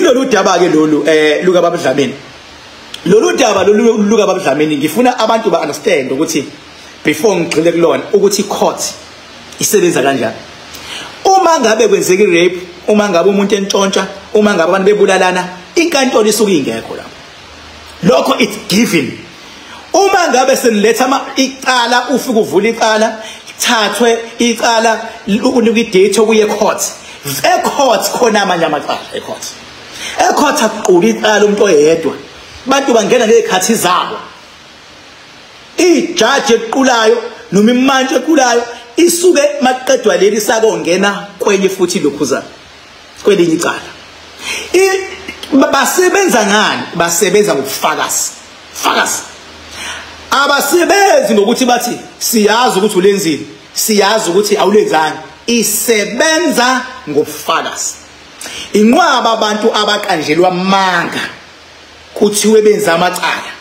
Yilolu daba ke lolu luka Baba Dlamini. Lolu daba lolu luka Baba Dlamini, ngifuna abantu ba understand ukuthi before ngigxile kulona ukuthi court isebenza kanjani. Uma ngabe kwenzeka i-rape, uma ngabe umuntu entshontsha, uma ngabe abantu bebulalana, inkantolo isuke ingekho lapho. Lokho it's given. Uma ngabe seniletha icala, ufike uvula icala, thathwe icala, unika i-date okuye court. E-court khona amanye amacala e-court. E-court akuquli icala umuntu oyedwa. Abantu bangena ngezikhathi zabo. Ijaji equlayo noma imantshi equlayo isuke maqedwa leli sakongena kwenye futhi lokhuzana kwelinye icala. Basebenza ngani? Basebenza ngobufakazi. Fakazi. Abasebenzi ngokuthi bathi siyazi ukuthi ulenzile, siyazi ukuthi awulenzanga. Isebenza ngobufakazi. Inqwaba abantu abaqanjelwa amanga kuthiwe benza amacala.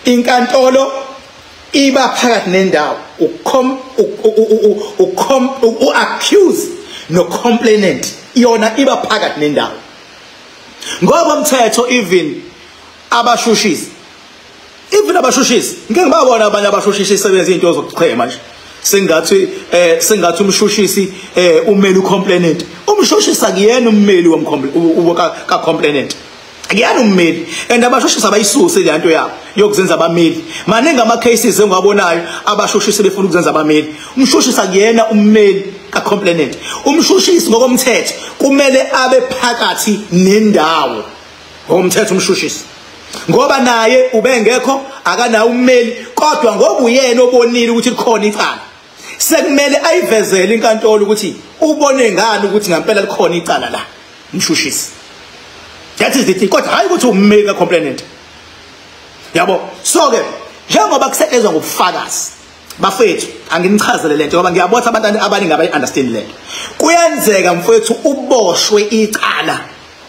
Inkantolo iba phakathi nendawo, u-accuse no complainant, yona iba phakathi nendawo. Ngoba umthetho even abashushisi, ngeke ngibabona abanye abashushisi sebenza into zokuchema nje. Sengathi sengathi umshushisi umeli ucomplainant. Umshushisi akuyena ummeli ka complainant. Akuyena ummeli. And abashushisi abayisuse le nto yabo yokuzenza abameli. Maningi ama cases engiwabonayo abashushisi befuna ukuzenza abameli. Umshushisi akuyena ummeli ka complainant. Umshushisi ngokomthetho kumele abe phakathi nendawo. Ngokomthetho umshushisi, ngoba naye ubengekho, akanawo ummeli, kodwa ngoba uyena obonile ukuthi likhona icala, sekumele ayivezele inkantolo ukuthi ubone ngani ukuthi ngempela likhona icala la umshushisi. That is the thing. Kodwa hayi ukuthi ummeli ka complainant. Yabo. So ke njengoba kusetshenzwa ngobufakazi bafethu, anginichazele lento ngoba ngiyabona abantu abaningi abayi understand lento. Kuyenzeka mfethu uboshwe icala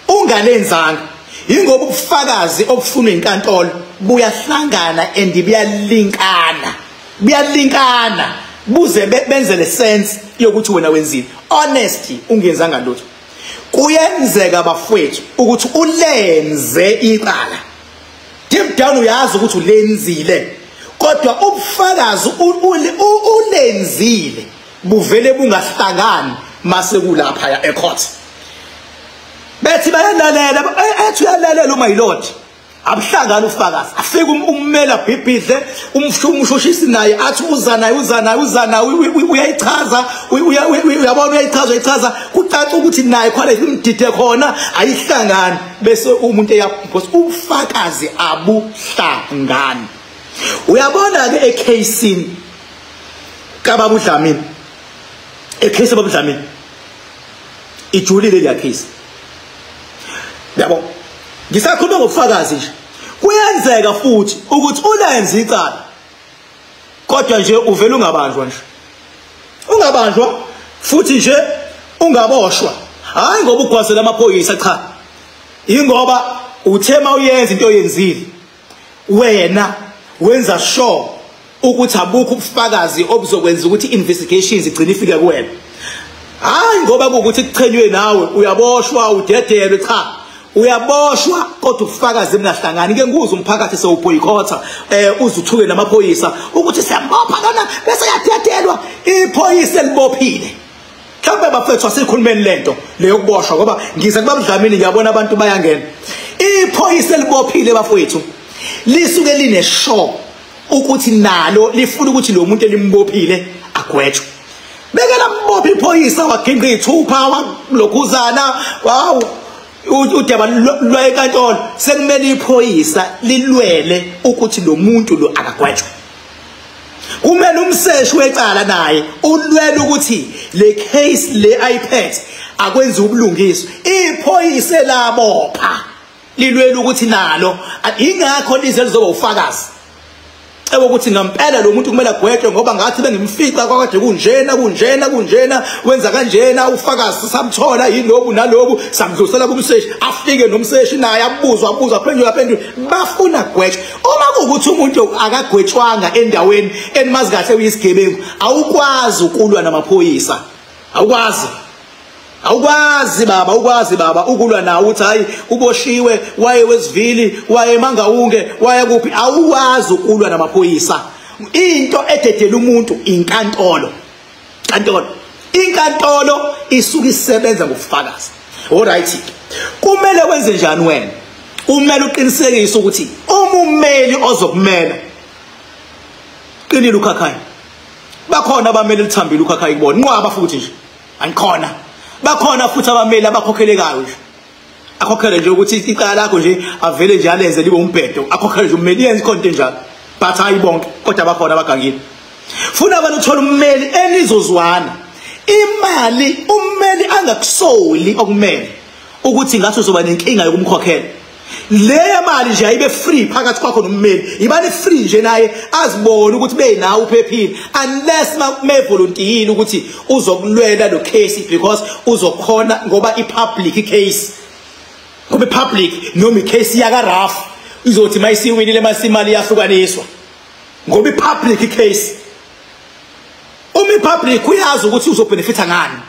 ungalenzanga, ingoba ubufakazi obufunwa inkantolo buyahlangana and buyalinkana. Buyalinkana buze benze le sense yokuthi wena wenzile. Honesty ungenzanga lutho. Kuyenzeka bafethu ukuthi ulenze icala, deep down uyazi ukuthi ulenzile, kodwa ubufakazi ulenzile buvele bungahlangani mase kulapha ya ecourt. Bethi bayalalela, ethi uyalalela uma yilord, abuhlangana ufakazi, afike ummeli abhibhidle, umshushisi naye athi uza naye uza naye uza naye, uyayichaza, uyabona uyayichaza, kucaca ukuthi naye khona imdide khona ayihlangani, bese umuntu eyaphosa ubufakazi abuhlangani. Uyabona ke ekheyisini kaBaba uDlamini, ekheyisi kaBaba uDlamini ijulile le case. Yabo, ngisakhuluma ngobufakazi nje. Kuyenzeka futhi ukuthi ulenze icala, kodwa nje uvela ungabanjwa nje, ungabanjwa futhi nje ungaboshwa. Hayi ngoba ugwazela amaphoyisa, cha, ingoba uthe mawuyenza into oyenzile wena wenza sure ukuthi abukho ubufakazi obuzokwenza ukuthi investigations igcine ifike kuwena. Hayi ngoba kuukuthi kuchenywe nawe uyaboshwa udedelwe, cha, uyaboshwa kodwa ubufakazi bungahlangani. Ke ngikuze umphakathi sewuboycotha, uzuthuke namaphoyisa ukuthi siyambopha lona bese yadedelwa. Iphoyisa elibophile mhlawumbe bafethu asikhulumeni lento leyokuboshwa, ngoba ngize kuBaba Dlamini ngiyabona abantu bayangena. Iphoyisa elibophile bafethu lisuke line sure ukuthi nalo lifuna ukuthi lo muntu elimbophile agwetshwe. Beke lambopha iphoyisa waginqa ithupha walokhuzana, wow, udaba lwa enkantolo, sekumele iphoyisa lilwele ukuthi lo muntu lo akagwetshwe. Kumele umseshi wecala naye ulwele ukuthi le case le ayiphethe akwenza ubulungiswa. Iphoyisa labopha lilwele ukuthi nalo, ingakho lize lizoba ufakazi ukuthi ngempela lo muntu kumele agwetshwe, ngoba ngathi bengimfica kwakade kunjena kunjena kunjena, wenza kanjena, ufakazi samthola yilobu nalobu, samdlulisela kumseshi, afike nomseshi naye abuzwa abuzwa aphendula aphendula, bafuna gwetshwe. Uma kuwukuthi umuntu akagwetshwanga endaweni enimazi kahle uyisigebengu, awukwazi ukulwa namaphoyisa, awukwazi. Awukwazi baba, awukwazi baba ukulwa nawo uthi hayi uboshiwe, waye wesivili, waye mangawunge, waye kuphi. Awukwazi ukulwa namaphoyisa. Into ededela umuntu inkantolo. Inkantolo. Inkantolo isuke isebenza ngobufakazi. Alright. Kumele wenze njani wena? Kumele uqinisekise ukuthi umummeli ozokumela qinile ukhakhayi. Bakhona abameli lithambile ukhakhayi kubona. Nqwaba futhi nje. Anikhona. Bakhona futhi abameli abakhokhelekayo nje. Akhokhele nje ukuthi icala lakho nje avele nje alenze libe umbhedo. Akhokhele nje ummeli yenze ikhonto enjalo. But hayi bonke kodwa bakhona abagangile. Funa abantu uthola ummeli enizozwana. Imali ummeli angakusoli okumele ukuthi ngathi uzoba nenkinga yokumkhokhela. Le mali nje ayibe free phakathi kwakho nommeli. Ibane free nje naye azibone ukuthi benawe uphephile, unless me volunteer ukuthi uzokulwela lo case because uzokhona ngoba i public case. Ngoba public noma i case yaka RAF izothi mayisiwinile masimali yahlukaniswa. Ngoba i public case. Uma i public uyazi ukuthi uzobenefita ngani.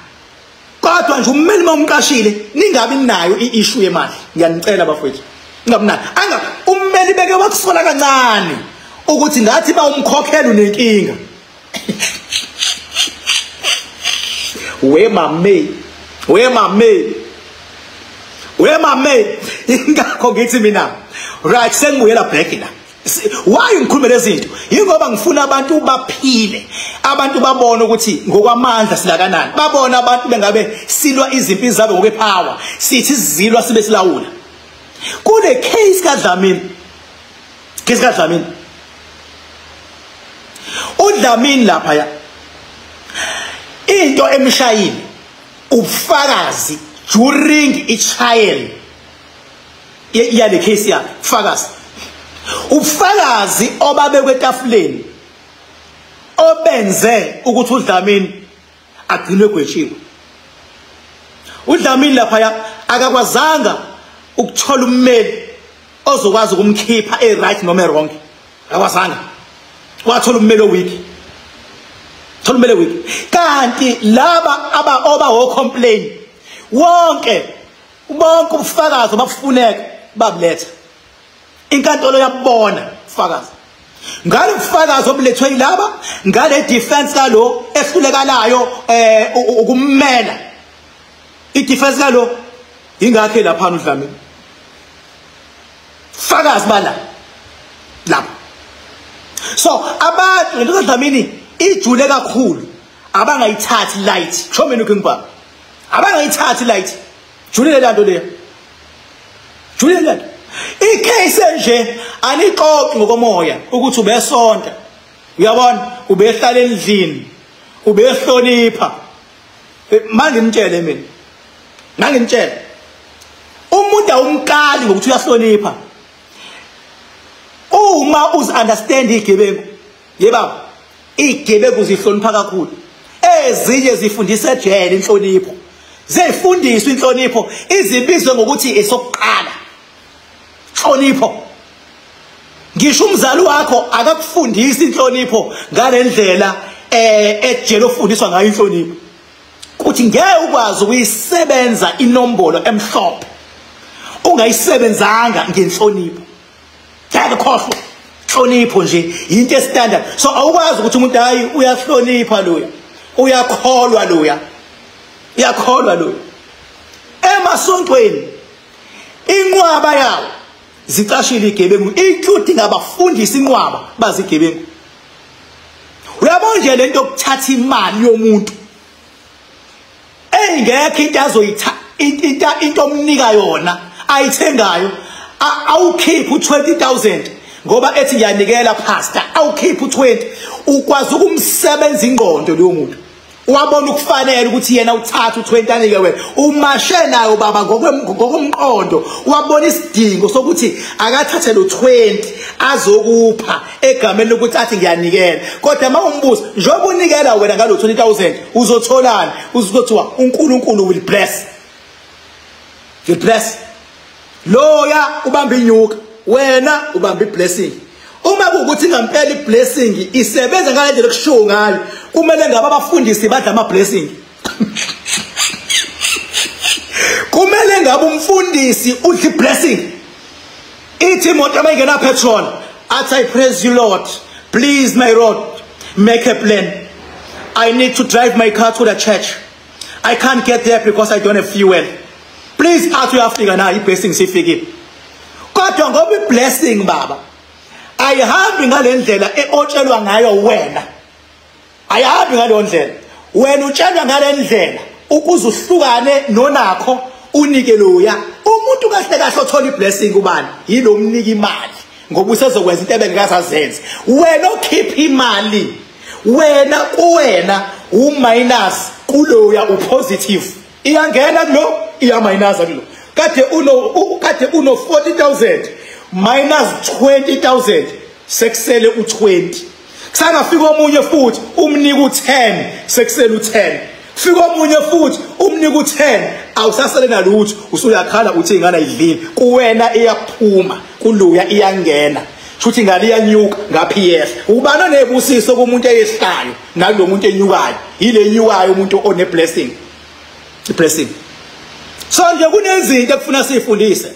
Kodwa nje ummeli mawumqashile ningabi nayo i-issue yemali. Ngiyanicela bafowethu. Ningabi nayo. Anga ummeli beke wakusola kancane ukuthi ngathi bawumkhokhela unenkinga. We mame. We mame. We mame. Ingakho ngithi mina. Right, sengibuyela back la. Why ngikhuluma lezi zinto? Yingoba ngifuna abantu baphile. Abantu babone ukuthi ngokwamandla silakanani. Babone abantu bengabe silwa izimpi zabo ngokwepower. Sithi sizilwa sibe silawula. Kule case kaDlamini. Case kaDlamini. uDlamini lapha ya. Into emshayile ubufakazi during i trial yale case yakhe, ubufakazi. Ubufakazi obabekwe etafuleni obenze ukuthi uDlamini agcinwe gwetshiwe. uDlamini lapha akakwazanga ukuthola ummeli ozokwazi ukumkhipha e right noma e wrong. Akakwazanga. Wathola ummeli oweak. Thola ummeli oweak. Kanti laba aba oba wo complain wonke bonke ubufakazi obabufuneka babuletha. Inkantolo yabona ubufakazi. Ngale ubufakazi obulethwe yilaba, ngale defense kalo ehlulekalayo ukummela. I defense kalo ingakhe lapha uDlamini. Fakazi bala lapha. So abantu lento kaDlamini ijule kakhulu abangayithathi light. Show me looking back. Abangayithathi light. Julile lanto leyo. Julile lanto. Icase nje anixoxi ngokomoya ukuthi ubesonta. Uyabona ubehlala endlini. Ubehlonipha. Manje ngimtshele mina. Ngangimtshela. Umuntu awumkali ngokuthi uyahlonipha. Uma uzi understand igebengu. Yebaba, igebengu zihlonipha kakhulu. Ezinye zifundisa ejele inhlonipho. Zifundiswa inhlonipho izibizwe ngokuthi esokuqala. Inhlonipho. Ngisho umzali wakho akakufundisi inhlonipho ngalendlela ejele ofundiswa ngayo inhlonipho. Kuthi ngeke ukwazi ukuyisebenza inombolo emhlophe ungayisebenzanga ngenhlonipho. Ngeke khohlwa. Inhlonipho nje into standard. So awukwazi ukuthi umuntu hayi uyahlonipha loya. Uyakholwa loya. Uyakholwa loya. Emasontweni inqwaba yawo zicashile igebengu, including abafundisi inqwaba bazigebengu. Uyabona nje lento yokuthatha imali yomuntu engekho into azoyitha into omnika yona ayithengayo awukhiphe u20000 ngoba ethi ngiyanikela pastor, awukhiphe u20 ukwazi ukumsebenza ingqondo leyo muntu. Wabona ukufanele ukuthi yena uthatha u20 anike wena. Umashe nayo baba ngokomqondo. Wabona isidingo sokuthi akathathe lo 20 azokupha egameni lokuthi athi ngiyanikela. Kodwa mawumbuza njengoba unikela wena ngalo 20000 uzotholani? Uzothiwa uNkulunkulu will bless. Will bless. Loya ubamba inyuka, wena ubamba iblessing. Uma kuukuthi ngempela iblessing isebenza ngalendlela okushiwo ngayo, kumele ngabe abafundisi badla ama blessing. Mangabe umfundisi udla blessing, ithi imoto mayingena petrol, athi I praise you Lord, please my Lord, make a plan. I need to drive my car to the church. I can't get there because I don't have fuel. Please athi uyafika na i-blessing sifikile. Kodwa ngoba i-blessing baba ayihambi ngale ndlela otshelwa ngayo wena. Ayihambi ngaleyo ndlela. Wena utshelwa ngale ndlela ukuze uhlukane nonakho unike loya. Umuntu kahle kahle othola i-blessing ubani? Yilo mnika imali. Ngoba usezokwenza into ebengekazazenze. Wena okhipha imali, wena kuwena u-minus, kuloya u-positive. Iyangena kulo, iya-minus kulo. Kade uno 40,000 minus 20,000 sekusele u20. Kusangafika omunye futhi umnika u10 sekusele u10. Fika omunye futhi umnika u10 awusasele nalutho, usuyakhala uthi ingane ayidlile. Kuwena iyaphuma, kuluya iyangena. Shuthi ingane iyanyuka ngapha iyehla. Ubani onebusiso kumuntu eyehlayo nalo muntu enyukayo? Yile enyukayo umuntu one blessing. I-blessing. So nje kunezinto ekufuna sifundise.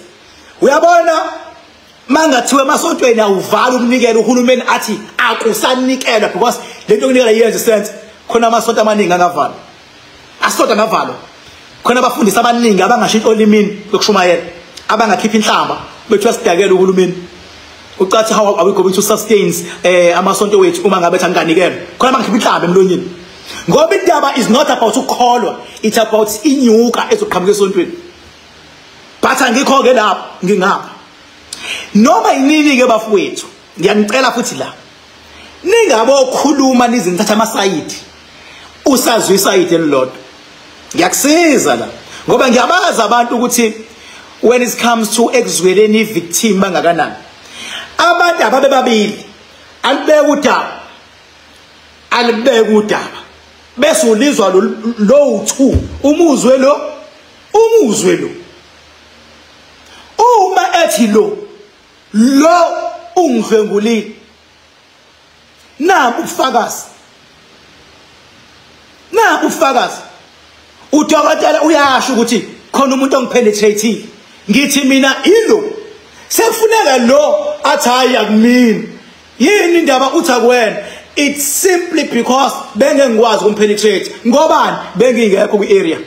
Uyabona mangathiwe emasontweni awuvala umnikelo, uhulumeni athi akusanikelwa because lento yokunikela iyenza sense. Khona amasonto amaningi angavalwa. Asonto angavalwa. Khona abafundisi abaningi abangashintsha olimini lokushumayela, abangakhipha inhlamba bethu asidakela uhulumeni. Ucathi how are we going to sustain amasonto wethu uma ngabe anganikelwa? Khona abangakhipha inhlamba emlonyeni. Ngoba indaba is not about ukukholwa, it's about inyuka ezoqhamuka esontweni. But angikho ke lapho, ngingapha. Noma yinini ke bafowethu, ngiyanicela futhi la. Ningabokhuluma nize nithatha amasayidi. Usazwe isayidi elilodwa. Ngiyakusiza la. Ngoba ngiyabaza abantu ukuthi when it comes to ekuzweleni victim bangakanani. Abantu ababe babili alibeka udaba. Alibeka udaba. Bese ulizwa lo 2, umuzwe lo, umuzwe lo. Uma ethi lo ungidlwengulile. Nabu ubufakazi. Nabu ubufakazi. Udokotela uyasho ukuthi khona umuntu ongipenetrateile. Ngithi mina ilo. Sekufuneka lo athi hayi akumini. Yini indaba uthi akuwena? It's simply because bengengikwazi ukumpenetrate. Ngobani? Bengingekho kwi-area.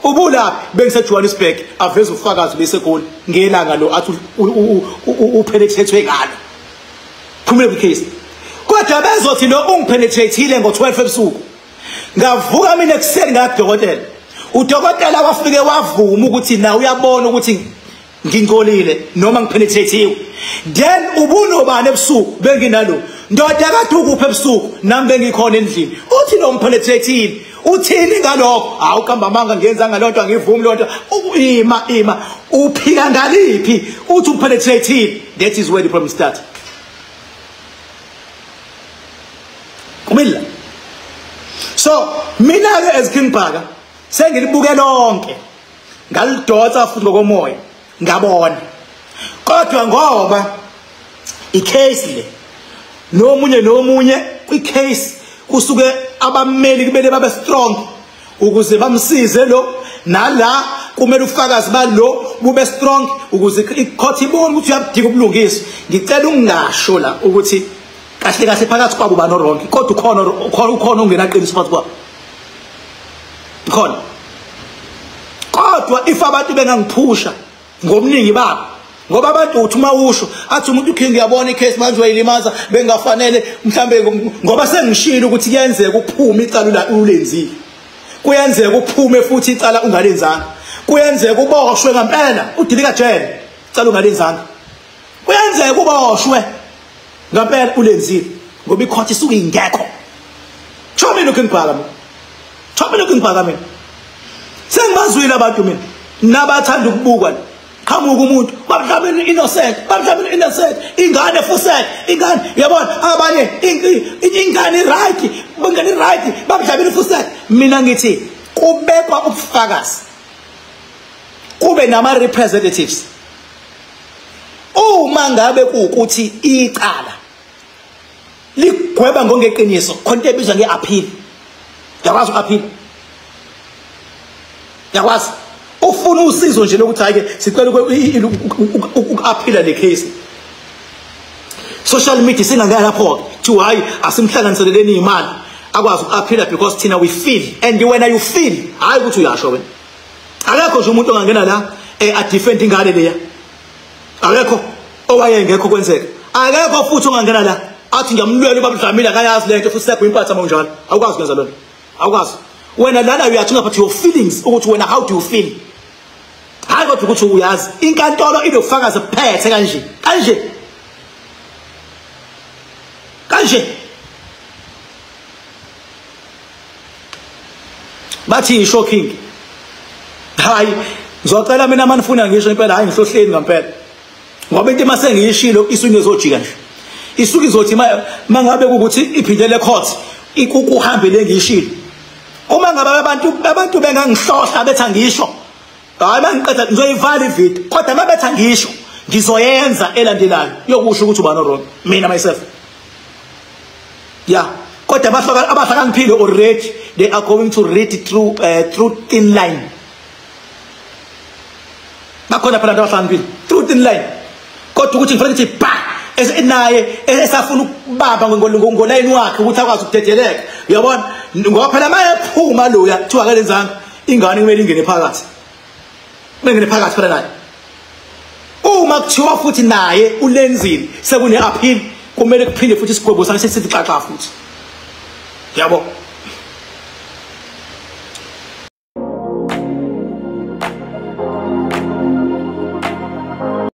Ubulaphi? Bengise Johannesburg, aveza ubufakazi beseGoli ngelanga lo athi upenetrate ngalo. Phumile kwi-case. Kodwa bezothi lo ungipenetrateile ngo-12 ebusuku. Ngavuka mina ekuseni ngakudokotela. Udokotela wafike wavuma ukuthi na uyabona ukuthi ngingcolile noma ngipenetratewe. Then ubunobani ebusuku benginalo. Ndoda kade ukuphi ebusuku nami bengikhona endlini. Uthi lo ngipenetrateile. Uthini ngalokho? Hawu kamba manga ngiyenza ngalonto angivumi lonto. Ima uphika ngaliphi? Uthi upenetrateile. That is where the problem starts. Kumila. So mina ke as King Bhaka sengilibuke lonke. Ngalidonsa futhi ngokomoya. Ngabona. Kodwa ngoba icase le nomunye nomunye kwicase kusuke abameli kumele babe strong ukuze bamsize lo, nala kumele ufakazi balo bube strong ukuze icourt ibone ukuthi uyabudinga ubulungiswa. Ngicela ungasho la ukuthi kahle kahle phakathi kwabo bano wrong, kodwa ukhona ongenaqiniso phakathi kwabo. Khona. Kodwa if abantu bengangiphusha ngomningi babo, ngoba abantu uthi uma usho athi umuntu uKing uyabona icase manje uyayilimaza bengafanele mhlambe, ngoba sengishilo ukuthi kuyenzeka uphume icala ulenzile, kuyenzeka uphume futhi icala ungalenzanga, kuyenzeka uboshwe ngempela udilika jele icala ungalenzanga, kuyenzeka uboshwe ngempela ulenzile ngoba icourt isuke ingekho. Tsho mina uKing Bhaka mina, tsho mina uKing Bhaka mina. Sengibazwile abantu mina nabathanda ukubukwa. Qhamuka umuntu bamhlabeni innocent, bamhlabeni innocent, ingane fusek, ingane uyabona abanye ingane right, ingane right, bamhlabeni fusek. Mina ngithi kubekwa ubufakazi, kube nama representatives. Uma ngabe kuukuthi icala ligweba ngongeqiniso, khona into ebizwa ngeappeal. Uyakwazi uappeal? Uyakwazi? Ufuna usizo nje lokuthi hayi ke sicela ukuaphila le case. Social media singangena lapho ke hayi asimhlanganiseleni imali akwazi ukuaphila because thina we feel, and when you feel hayi ukuthi uyasho wena. Akekho nje umuntu ongangena la a defend ingane leya. Akekho owayengekho kwenzeka. Akekho futhi ongangena la athi ngiyamlwela ubaba Dlamini akayazi lento futhi sekho impatha mawunjalo. Awukwazi kwenza lona. Awukwazi. Wena lana uyathunga about your feelings ukuthi wena how do you feel. Hayi kodwa ukuthi uyazi inkantolo inofakazi phethe kanje. Kanje. Kanje. Bathi shocking. Hayi ngizocela mina manifuna ngisho impela hayi ngihlohleni ngempela. Ngoba into mase ngiyishilo isuke izojika nje. Isuke izothi mangabe ukuthi iphindele court ikukuhambe lengiyishilo. Uma ngabe abantu bengangihlohla betha ngisho. Hayi mangiqeda ngizoyivala ivideo kodwa mabetha ngisho ngizoyenza elandelayo yokusho ukuthi ubani wrong mina myself. Yeah, kodwa abahlakaniphile already they are going to read through through thin line. Bakhona phela abantu abahlakaniphile through thin line. Kodwa ukuthi ngifanele ukuthi ba naye esafuna ukubamba ngolayini wakhe ukuthi akwazi ukudedeleka. Uyabona ngoba phela mayephuma loya kuthiwa akalenzanga ingane kumele ingene phakathi. Bengene phakathi phela naye. Uma kuthiwa futhi naye ulenzile sekune appeal kumele kuphinde futhi isigwebo sakhe sithi xaxa futhi. Yabo.